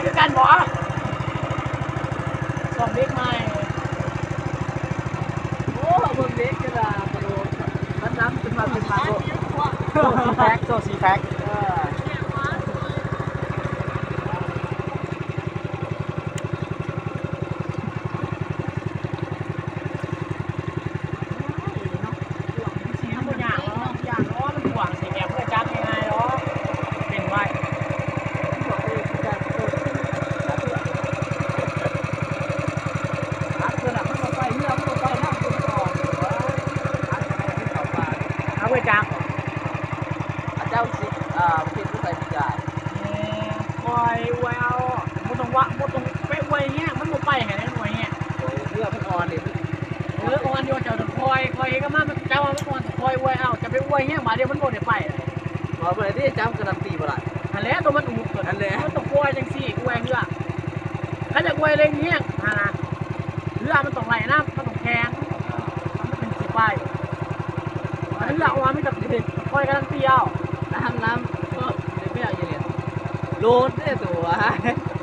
ຄືກັນບໍ່? ສອງເດັກໃໝ່. ໂອ້ ເບິ່ງເດັກກະດາກະໂດດ ມັນນຳຂຶ້ນມາເປັນໂຕ ໂຕສີ່ແພັກ ໂຕສີ່ແພັກ ເອີ. ມັນບໍ່ຍາກເນາະ ມັນກວ້າງຊິແບບບໍ່ຈັບງ່າຍໆດອກ ເປັນໄວ້ ເອົາໄວ້ຈັບ ອາ ເຈົ້າຊິ ອາ ເຮັດຢູ່ໃສປີກາຍ? ແມ່ນ ຂ້ອຍອວຍເອົາ ບໍ່ຕ້ອງວະ ບໍ່ຕ້ອງໄປອວຍແຮງ ມັນບໍ່ໄປໃຫ້ໄດ້ອວຍແຮງ ໂອ້ຍ ເຮືອມັນອ່ອນເດ້ ເອີ ອ່ອນຢູ່ ເຈົ້າຕ້ອງຄ່ອຍ ຂ້ອຍເຫັນກັບມັນ ເຈົ້າວ່າມັນອ່ອນ ຂ້ອຍອວຍເອົາ ຈະໄປອວຍແຮງບາດດຽວມັນບໍ່ໄດ້ໄປ ບໍ່ ບໍ່ໄດ້ເດ້ ເຈົ້າການັນຕີບໍ່ໄດ້ ຫັ້ນແຫຼະ ໂຕມັນອຸກ ຫັ້ນແຫຼະ ມັນຕ້ອງປ່ອຍຈັ່ງຊີ້ ອວຍເຮືອ ຄັນຢາກອວຍເລັ່ງແຮງຫັ້ນນະ ເຮືອມັນຕ້ອງໄຫຼນ້ຳ ມັນຕ້ອງແຂງ ມັນເປັນຊິໄປ ເຮືອອ່ອນມັນຈະຄ່ອຍການັນຕີເອົາ ນ້ຳ ນ້ຳ ໂອ້ ໄດ້ແບບຢູ່ເລີຍ ໂລດເດ້ຕົວະ.